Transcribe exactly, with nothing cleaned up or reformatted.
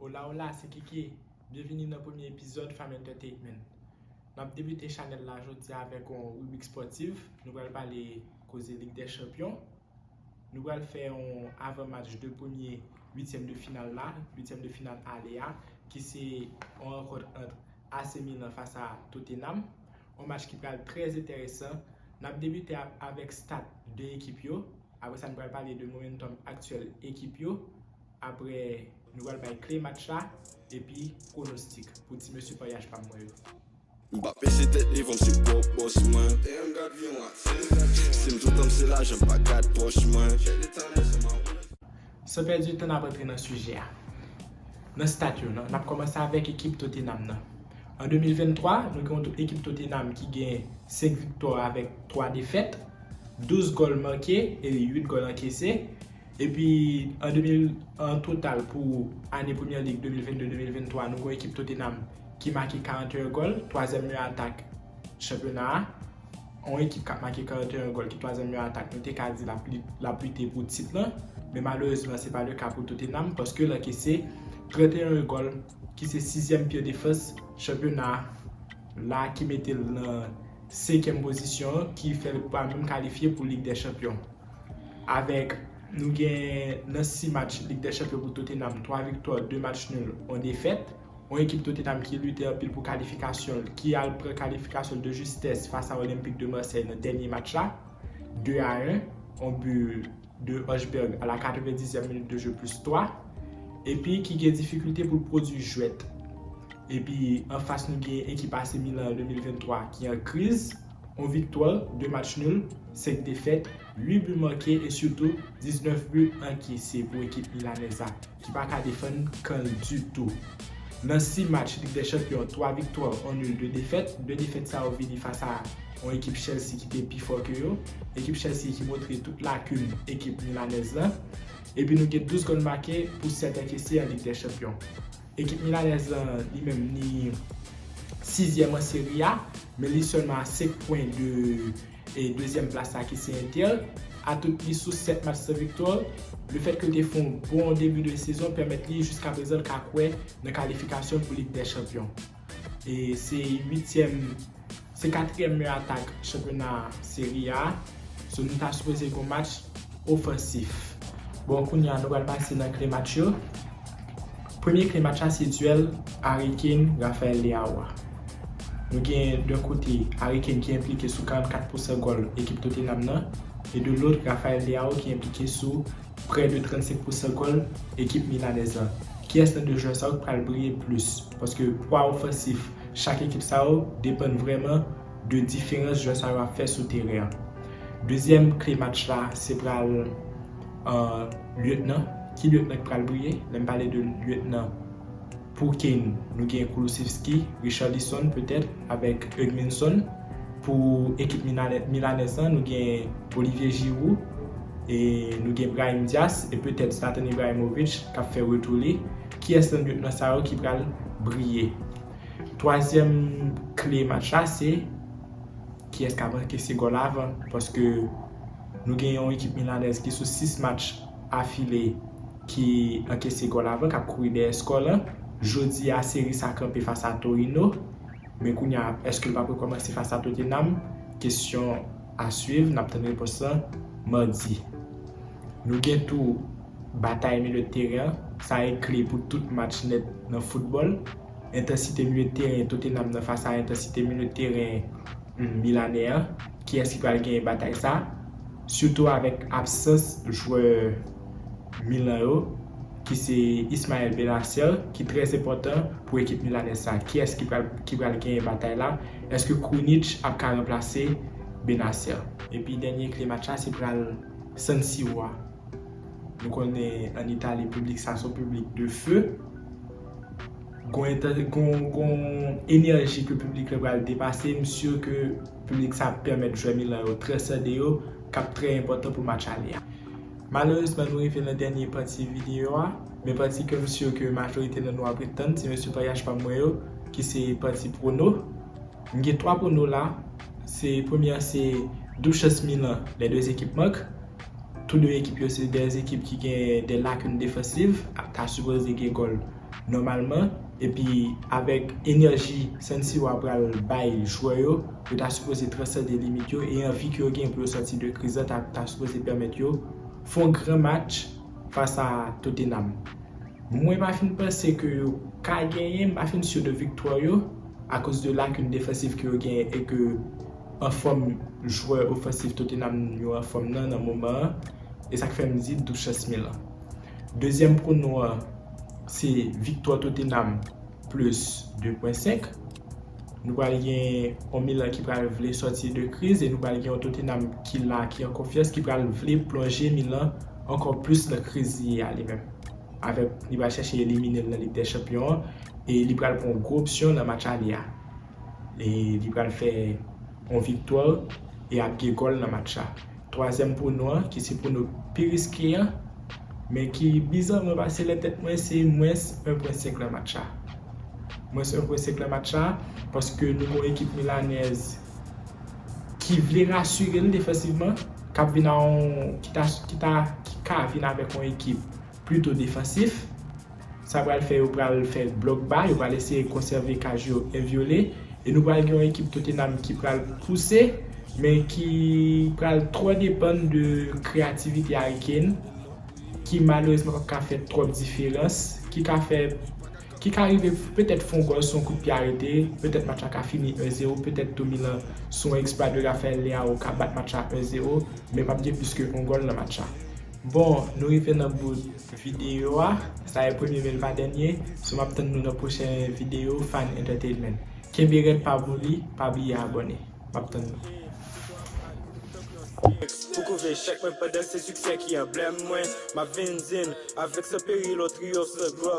Hola, hola, se Kiki. Byenvini nan premye epizòd Fam Entertainment. N ap debite chanèl la jodi a avèk yon ribrik spòtiv. Nou pral pale koze Lig dè Chanpyon. Nou pral fè yon avan match de premye uityèm de final la, uityèm de final ale a, ki se yon rankont ant A C Milan fas a Tottenham. Yon match ki pral trè enteresan. N ap debite a- avèk stat de ekip yo. Apre sa, nou pral pale de momentum aktyèl ekip yo. Apre, nou pral bay kle match la, epi pwonostik pou ti mesye paryaj pa m mwen yo. M pa pese tèt devan m, se pwòp bòs mwen. Si m toutan m se lajan, m pa gad pòch mwen. San pèdi tan, n ap antre nan sijè a. Nan stat yo, n ap kòmanse avèk ekip Tottenham nan. An de mil venntwa, nou gen yon ekip Tottenham ki gen senk viktwa avèk twa defèt, douz gòl make e uit gòl ankese. Epi an de mil, an total pou ane Premier League de mil vennde de mil venntwa, nou gen yon ekip Tottenham ki make karanteyen gòl, twazyèm meyè atak chanpyona a. Yon ekip k ap make karanteyen gòl ki twazyèm meyè atak, nou te ka di l ap li- l ap lite pou tit lan, men malerezman se pa le ka pou Tottenham paske l ankese tranteyen gòl ki se sizyèm pye defans chanpyona la ki mete l nan senkyèm pozisyon ki fè l pa menm kalifye pou Lig dè Chanpyon. Avèk nou gen nan sis match Lig dè Chanpyon pou Tottenham, twa viktwa, de match nul, yon defèt. Yon ekip Tottenham ki lite anpil pou kalifikasyon l, ki al pran kalifikasyon l de justès fas a Olympique de Marseille nan dènye match la, de a en, yon bi de Højbjerg a la katrevendizyèm minit de jeu plis twa, epi ki gen difikilte pou l pwodui jwèt. Epi anfas nou gen ekip A C Milan an de mil venntwa ki an kriz, yon viktwa, de match nul, senk defèt, uit bi make e sitou diznèf bi ankese pou ekip milanèz la, ki pa ka defann kan l ditou. Nan sis match Lig dè Chanpyon, twa viktwa, yon nil, de defèt. De defèt sa yo vini fas a yon ekip Chelsea ki te pi fò ke yo. Ekip Chelsea ki montre tout lakin ekip milanèz lan. Epi nou gen douz gòl make pou sèt ankese an Lig dè Chanpyon. Ekip milanèz lan, li menm, li sizyèm an seri a, men li sèlman a senk pwen de e dezyèm plas la ki se Inter. Atout li sou sèt match san viktwa. Lefètke l te fè yon bon debi de sezon pèmèt li jiska prezan l ka kwè nan kalifikasyon pou Lig dè Chanpyon. E se uityèm, se katriyèm meyè atak chanpyona Serie A. So nou ta sipoze gen yon match ofansif. Bon, kounye a nou pral pase nan kle match yo. Premye kle match la se dyèl Harry Kane, Rafael Leao a. Nou gen d'un kote Harry Kane ki enplike sou karannkat pousan gòl ekip Tottenham nan, e de lòt Rafael Leao ki enplike sou prè de trannsenk pousan gòl ekip milanèz lan. Kiyès nan de jwè sa yo k pral briye plis? Paske pwa ofansif chak ekip sa yo depann vrèman de diferans jwè sa yo ap fè sou teren an. Dezyèm kle match la se pral, euh, lyetnan. Ki lyetnan k pral briye? Lè m pale de lyetnan, pou Kane, nou gen Kulusevski, Richarlison petèt, avèk Heung-min Son. Pou ekip milanè- milanèz lan, nou gen Olivier Giroud, e nou gen Brahim Diaz, e petèt Zlatan Ibrahimovic k ap fè retou li. Kiyès nan lyetnan sa yo ki pral briye? Twazyèm kle match la se kiyès k ap ankese gòl avan, paske nou gen yon ekip milanèz ki sou sis match afile ki ankese gòl avan, k ap kouri dèyè skò lan. Jodi a, seri sa kanpe fas a Torino. Men kounye a, èske l p ap rekòmanse fas a Tottenham? Kesyon a swiv, n ap tann repons lan madi. Nou gen tou batay milye teren an, sa e kle pou tout match nèt nan foutbòl. Entansite milye teren Tottenham nan fas a entansite milye teren, hmm, milanè an. Kiyès ki pral genyen batay sa? Sitou avèk absans jwè Milan yo, ki se Ismaël Bennacer, ki trè enpòtan pou ekip milanèz sa. Kiyès ki pral, ki pral genyen batay la? Èske Krunic ap ka ranplase Bennacer? Epi dènye kle match la, se pral San Siro a. Nou konnen ann Itali, piblik sa se yon piblik de feu. Gon entan- gon, gon enèji ke piblik la pral depase. M si ke piblik sa ap pèmèt jwè Milan yo transande yo, k ap trè enpòtan pou match ale a. Malerezman, nou rive nan dènye pati videyo a, men pati ke m si ke majorite nan nou ap ret tann, ti mesye paryaj pa m mwen yo, ki se pati pwono. M gen twa pwono la. Se premye a se doub chans Milan, les deux équipes marquent. Tou de ekip yo se de ekip ki gen de lakin defansiv, ta sipoze gen gòl nòmalman, epi avèk enèji San Siro a pral bay jwè yo, yo ta sipoze transande limit yo, e anvi ke yo genyen pou yo sòti de kriz la ta, ta sipoze pèmèt yo fè yon gran match fas a Tottenham. Mwen pa fin panse ke yo ka genyen, m pa fin si de viktwa yo, akoz de lakin defansif ke yo genyen e ke anfòm jwè ofansif Tottenham yo anfòm nan, nan moman an. E sa k fè m di doub chans Milan. Dezyèm pwono an, se viktwa Tottenham plis de pwen senk. Nou pral gen yon Milan ki pral vle sòti de kriz e nou pral gen yon Tottenham ki la, ki an konfyans, ki pral vle plonje Milan ankò plis nan kriz li ye a li menm. Avèk li pral chèche elimine l nan Lig dè Chanpyon an e li pral pran yon gwo opsyon nan match ale a. E li pral fè yon viktwa e ap gen gòl nan match la. Twazyèm pwono an, ki se pwono pi riske an, men ki bizarman pase nan tèt mwen, se mwens en pwen senk nan match la. Mwens en pwen senk nan match la, paske nou gen yon ekip milanèz ki vle rasire l defansivman, k ap vin a yon, ki ta, ki ta, ki ka vin avèk yon ekip plito defansif. Sa pral fè yo pral fè blòk ba, yo pral eseye konsève kaj yo envyole. E nou pral gen yon ekip Tottenham ki pral pouse, men ki pral twò depann de kreyativite Harry Kane, ki malerezman p ap ka fè twòp diferans, ki ka fè, ki ka rive petèt fè yon gòl sou yon kout pye arete, petèt match la ka fini en zewo, petèt tou Milan sou yon eksplwa de Rafael Leao ka bat match la en zewo, men p ap gen plis ke yon gòl nan match la. Bon, nou rive nan bout videyo a. Sa e premye, men l pa dènye. So, m ap tann nou nan pwochen videyo Fan Entertainment. Kenbe rèd, pa boli, pa bliye abòne. M ap tann nou. Pou kouve chèk mwen pandan se siksè ki anblèm mwen. M ap vin di n avèk sa peri lòt triyonf sa glwa.